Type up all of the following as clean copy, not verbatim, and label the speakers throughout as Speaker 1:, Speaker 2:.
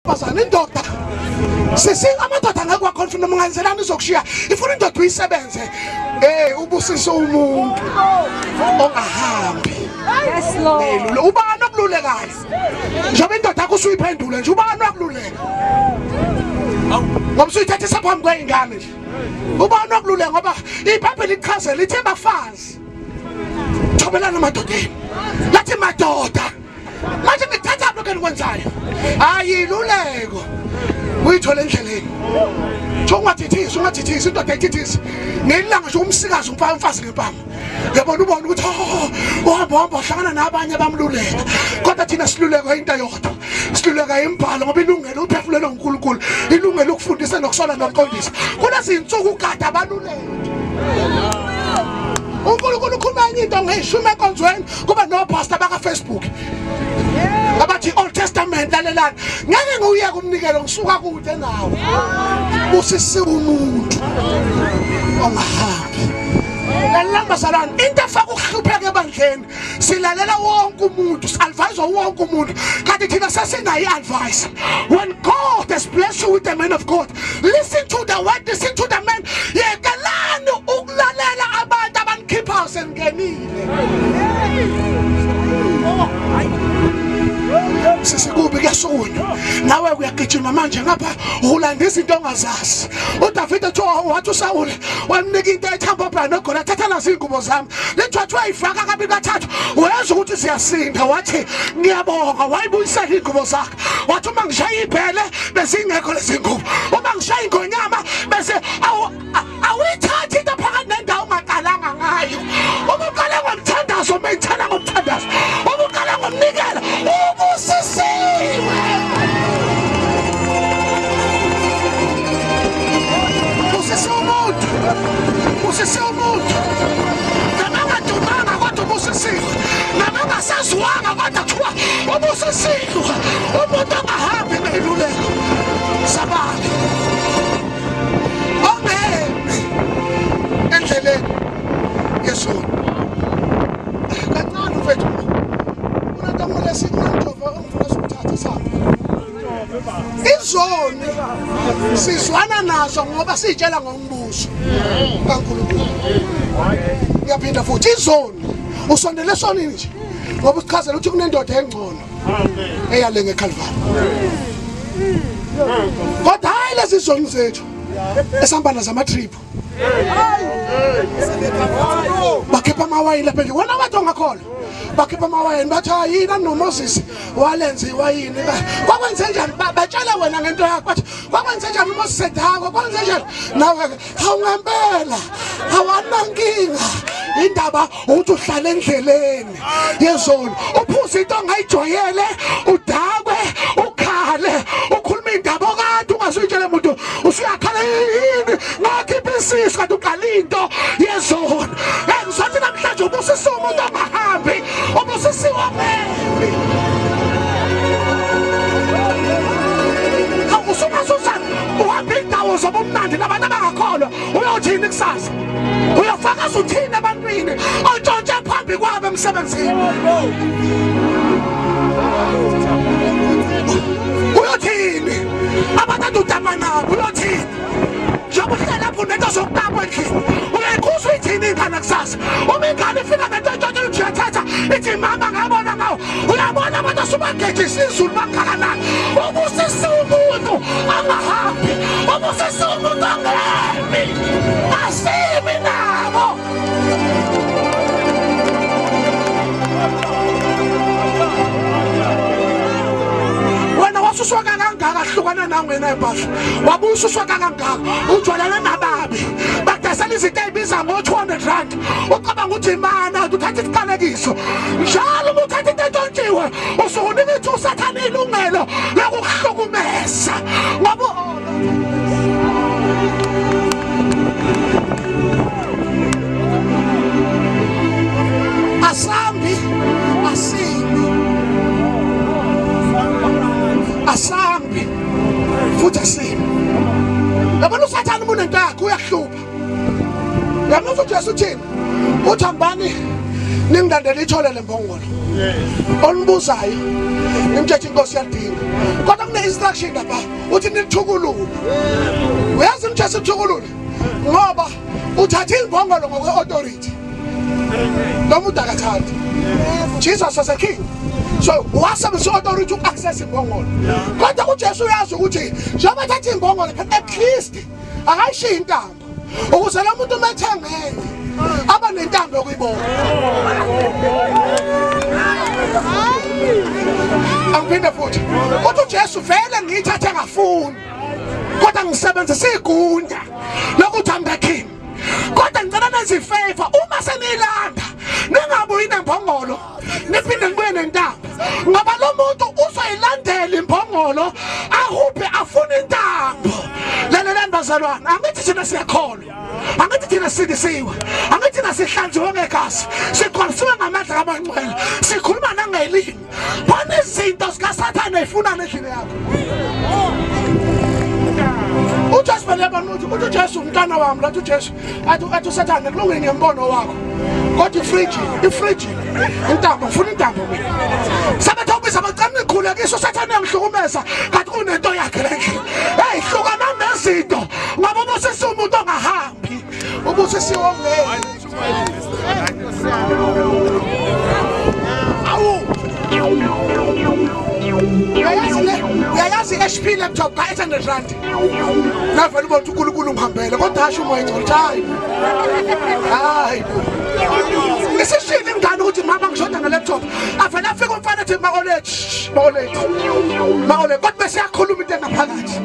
Speaker 1: Ntombazana indoda sisi amadoda ngeke wakhona noma ungenzelani izokushiya ifuna indoda uyisebenze. Ubusise umuntu ongahambi.
Speaker 2: Yes Lord.
Speaker 1: Ubani okululekayo? Njengoba indoda yakho usuyiphendula nje ubani okululeka? Ngoba usuyithathisa phambi kwey'ngane nje. Ubani okululeka ngoba iBhayibheli lichazela lithi bafazi thobelana emadodeni. Lathi madoda. Manje ngithatha lokho enikwenzayo. Hayi iluleko. Uyithole endleleni. Ungathithisi, ungathithisi, indoda ayithithisi. Ngelanga nje umsikazi umfazi ngempama. Uyabona ubona ukuthi uhamba uhamba uhlangana nabanye abamluleka. Kodwa thina siluleka into eyodwa. Siluleka imbhalo ngoba ilungelo uphefumulelwe uNkulunkulu. Ilungelo ukufundisa nokusola nokuqondisa. Kulezinsuku kade abaluleki. uNkulunkulu ukhuluma enye into ngeyishumi enkonzweni kuba nopastor baka Facebook. Abathi Old Testament lalelani. Ngeke ngiwuyeke umnikelo ngisuka kude nawe. Usisiwe umuntu ongahambi. Lalela bazalwane, into efaka ukuhlupheka ebandleni silalela wonke umuntu, si-advise wonke umuntu. Kanti thina sesinayo i-advice. When God has blessed you with the man of God, listen to the word, listen to the man. Yekelani ukulalela abantu abanikhiphayo seningenile. Sisikubi kuyasukunywa nawe uyagijima manje ngapha ulanda izinto ongazazi. uDavid wathi uSawule wamnika into ethambo bra noGoliath, thatha nazo iy'ngubo zami. Lethwathi wayifaka kabili kathathu wezwa ukuthi ziyasinda, wathi ngiyabonga, wayibuyisela iy'ngubo zakhe. Wathi uma ngishaya ibhele bezingekho lezi ngubo, uma ngishaya ingonyama bese awuyithathi into phakathi nendawo ungaqalanga ngayo. Uma uqale ngomthandazo maintaina ngomthandazo, uma uqale ngomnikelo ubusisiwe. Busisiwe umuntu, busisiwe umuntu. Nabangadumanga kodwa ubusisiwe, nabangasaziwanga kodwa kuthiwa ubusisiwe. Umuntu ongahambi neyiluleko zababi, ongemi endleleni yesono. Kancane mfethu, kunento okumele sikunjova ongifuna sikuthathe sihambe. Izoni sizwana nazo ngoba siyitshela ngombuso kaNkulunkulu. Ngiyaphinda futhi, izoni usondele esonini nje ngoba usichazela ukuthi kunendoda engcono eyale ngeCalvary. Kodwa hayi lezi zoni zethu esihamba nazo ama-trip, bakhipha amawayini lapha endlini. Wena wathi ongakholwa, bakhipha amawayini bathi hayi yini noMoses walenza iwayini. Kwakwenze njani? Batshela wena ngento yakho, bathi kwakwenze njani uMoses edakwa, kwakwenze njani? Nawe hawu ngempela awanankinga. Indaba ukuthi uhlale endleleni yezolo, uphuze into ongayijwayele, udakwe, ukhale, ukhuluma indaba okade ungazuyitshela umuntu, usuyakhala yini ngakhipha isisu kanti uqala into yezolo. Ngizothi namhlanje ubusisiwe umuntu ongahambi, ubusisiwe ongemi. Usungasusana uhamba indawo zobumnandi nabantu abangakholwa, uyothini kusasa? Uyofakaza uthini ebantwini ontshontshe phambi kwabo emsebenzini? Uyothini abantu udama nabo? Uyothini njengoba uhleli lapho unento zokutapwa endlini? Uyayikhuza uyithini ingane kusasa? Uma ingane ifika ngento entshontshe uthi uyathatha ithi mama ngabona ngawo. Uyabona abantu asubagejisa izulu bangakanani. Ubusisiwe umuntu angahambi, ubusisiwe umuntu angemi, asimi nabo. Wena wasuswa kangaka hlukana nawe wena impahla, wabususwa kangaka ujwayelana nababi, bakudayisela izinto ey'biza ngo-200 rand, ucabanga ukuthi imana uthatha isiqalekiso. Njalo uma uthatha into entshontshiwe usuke unika ithi uSathane ilungelo lokukuhlukumeza ngoba asambi asimi, asambi futhi asimi. Yabona uSathane uma unento yakhe uyakuhlupha. Uyamuzwa uJesu uthini? Uthi hambani ningilandele ithole lembongolo. Onibuzayo nimthethe inkosi yadinga. Kodwa kune instruction lapha uthi nithukulule. Uyazi umthetho uthukulule ngoba uthatha imbongolo ngokwe authority. Lo muntu akathandi. Jesus was a king. So wasebenzisa authority to access imbongolo. Kodwa uJesu uyazi ukuthi njengoba ethatha imbongolo at least akayishiyi intambo. Ukuze lo muntu methengene aba nentambo yokuyibona. Angiphinde futhi. Kodwa uJesu vele ngiyithathe ngafuni. Kodwa ngisebenzisa igunya lokuthi I'm the king. Kodwa ngicela nenze ifavor uma seniyilanda ningabuyi nembongolo niphinde nibuye nentambo. Ngoba lo muntu uzoyilandela imbongolo ahuphe afune intambo. Lalelani bazalwane, angithi thina siyakholwa. Angithi thina sindisiwe. Angithi thina sihlanziwe ngegazi. Sigcwalisiwe ngamandla kaMangcwele. Sikhuluma nangelimi. Bona izinto zikaSathane ezifuna endlini yakho. uJesu belebona uthi uJesu umntana wami lathi uJesu athi uSathane kulungile ngembono wakho. Kodwa ifriji intambo ngifuna intambo mina. Sabatha ubiza bacela nikhulekise uSathane uyangihlukumeza kanti kunento yakhe le ndlini. Hey hlukana nezinto ngoba ubusisi umuntu ongahambi. Ubusisi ongeke. Awu. Uyayazi HP laptop ka 800 rand. Navele ubona ukuthi uNkulunkulu ungihambele kodwa hasho umoya ukuthi hayi. Hayi. Isishini ingane ukuthi mama ngishoda nge laptop. Avele afike umfana ethi ma-oleji, ma-oleji. Ma-oleji kodwa bese yakhuluma into engaphakathi.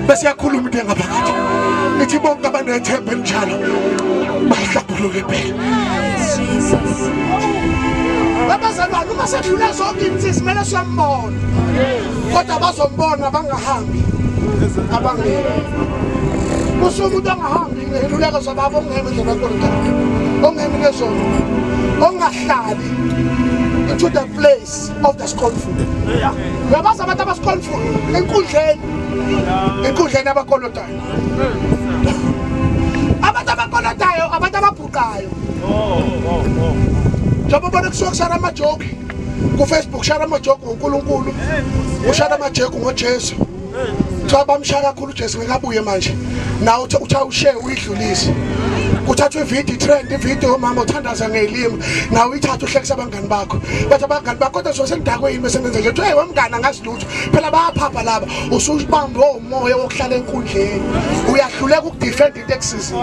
Speaker 1: Bese yakhuluma into engaphakathi. Ithi bonke abanethemba elinjalo bahlambuluke impela.
Speaker 2: Jesus.
Speaker 1: Abazalwane uma sedlula zonke insisi kumele siyambona. Kodwa bazombona bangahambi. Abangeke. Kusuka umuntu ongahambi ngeluleko zababa ongeke indlela kaNkulunkulu. Ongeke nezona. Ongahlali into the place of the scornful. Uyabazi abantu abascornful enkundleni. Enkundleni abakolotayo. Abantu abakolotayo, abantu ababhuqayo. Njengoba ubona kusuka kushara amajoke ku-Facebook, shara amajoke ngoNkulunkulu, ushara amajoke ngoJesu. Kuthiwa bamshaya kakhulu uJesu ngeke abuye manje. Nawe uthi awushare uyidlulise. Kuthathwa ividiyo trend, ividiyo yomama uthandaza ngelimi, nawe uyithatha uhlekisa abangani bakho. Bathi abangani bakho kodwa sosendakwe yini bese nenze nje. Uthi hey wemngani angazi lutho. Phela bayaphapha laba. Usubambe umoya wokuhlala enkundleni. Uyahluleka ukudefend into ekusizile.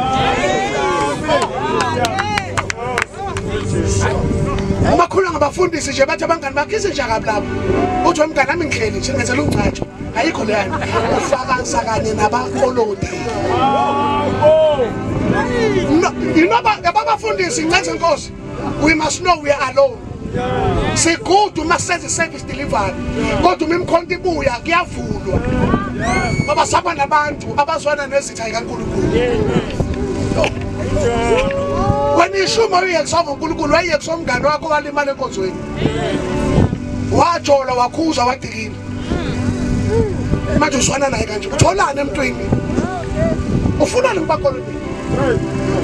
Speaker 1: Umakhulu ngabafundisi nje bathi abangani bakho izinja kabi labo. Uthi wemngani nami ngihleli nje ngenzela ungcatsho. Ayikho leyana. Ufakaza kanye nabakolodi. No, you know abafundisi ngenze inkosi. We must know we are alone. Sikude uma senze service delivery. Kodwa uma imkhonto ibuya kuyavulwa. Ngoba saba nabantu abazwana nezitha zikaNkulunkulu. Wena ishuma uyekiswa uNkulunkulu wayekiswa umngane wakho walimala enkonzweni. Wajola wakhuza wadikile. Manje uzwana naye kanje utholana emntwini. Ufunani kubakolweni?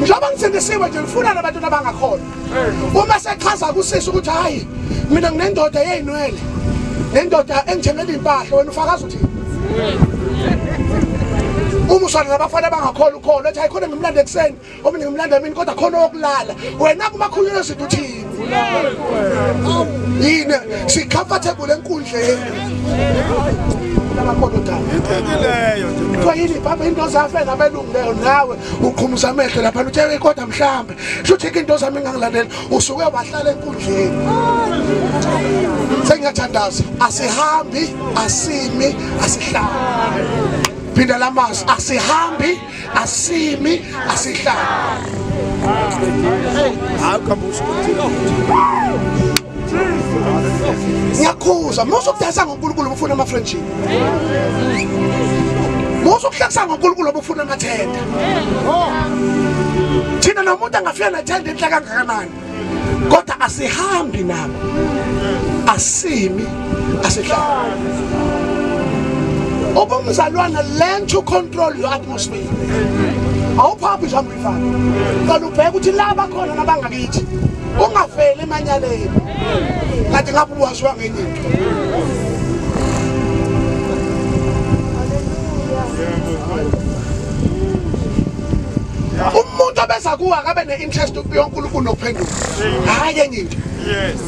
Speaker 1: Njengoba ngisindisiwe nje ngifuna nabantu abangakholwa. Uma sechaza kusisi ukuthi hayi mina nginendoda yeyinwele. Nendoda engithengela impahla wena ufakaza uthi uma uswana nabafana abangakholwa ukhona ethi hayi khona ngimlande ekuseni omunye ngimlanda emini kodwa khona okulala wena kumakhulunywa izinto uthini yini si comfortable enkundleni labakolotayo kuthiwa yini baba into zafe nabelungu leyo nawe uqhumuza amehlo lapha uthe kodwa mhlambe shuthi into zami engangilandela usuke wahlala enkundleni. Sengiyathandaza asihambi asimi asihlali. Phinda lamazwi asihambi asimi asihlali. Ngiyakhuza musu ukudayisa ngoNkulunkulu ufuna ama friendship. Musu ukuhlekisa ngoNkulunkulu ufuna amathenda. Thina nomuntu angafika nethenda enhle kangakanani kodwa asihambi nabo. Asimi asihlali. Obumzalwana learn to control your atmosphere. Awuphaphi nje uyifaka. Qala ubheke ukuthi laba khona nabangakithi. Ungafeli emanyaleni. Kanti ngapha uwaziwa ngenye into. Umuntu obeza kuwa akabe ne-interest yoNkulunkulu nokuphenduka. Hayi enye into.
Speaker 3: Yes.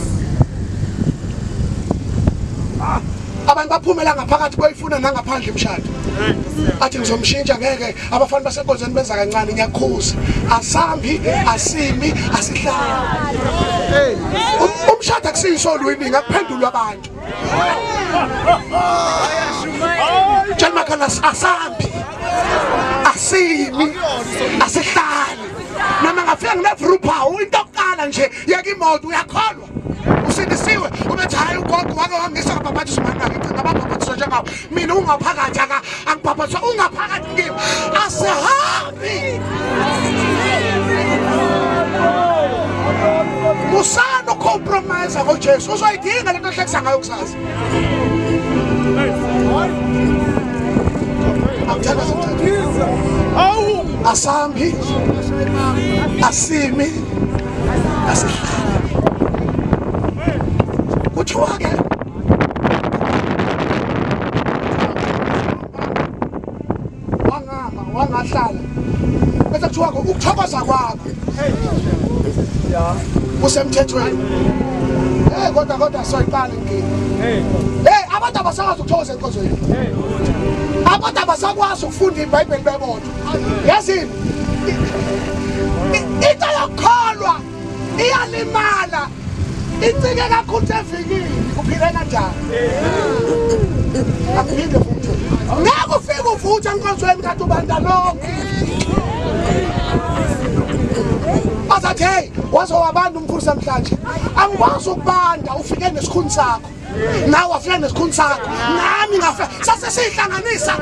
Speaker 1: Abantu baphumela ngaphakathi boyifuna nangaphandle imishado. Athi ngizomshintsha ngeke abafana basenkonzweni benza kancane ngiyakhuza. Asambi, asimi, asihlali. Umshado akusiyiso olwini ngakuphendulwa abantu. Tshela makhona asambi. Asimi, asihlali. Noma ngafika nginevrupa into yokuqala nje yeka imoto uyakholwa. Usindisiwe ubethi hayi ugogo wake wangisa ngabhabhathiswa manake ngabhabhathiswa njengawo mina ungaphakathi aka angibhabhathiswa ungaphakathi kimi asihambi. Musano compromise ngoJesu uzoyidinga lento ohlekisa ngayo kusasa. Asambi, asimi, asihlali. Kuthiwa ke wangama wangahlala bese kuthiwa ukuthokoza kwakho kusemthethweni. Hey kodwa soyiqala inkinga. Hey abantu abasakwazi ukuthokoza enkonzweni. Abantu abasakwazi ukufunda iBhayibheli bebodwa. Yazini into yokukholwa iyalimala. Incike kakhulu evikini kuphile kanjani? Akuphinde futhi. Ngeke ufike uvuthe enkonzweni kanti ubanda lonke. Bazathi hey wazowabantu umkhulu namhlanje. Angikwazi ukubanda ufike nesikhuni sakho. Nawe wafika nesikhuni sakho. Nami ngafika. Sase sihlanganisa.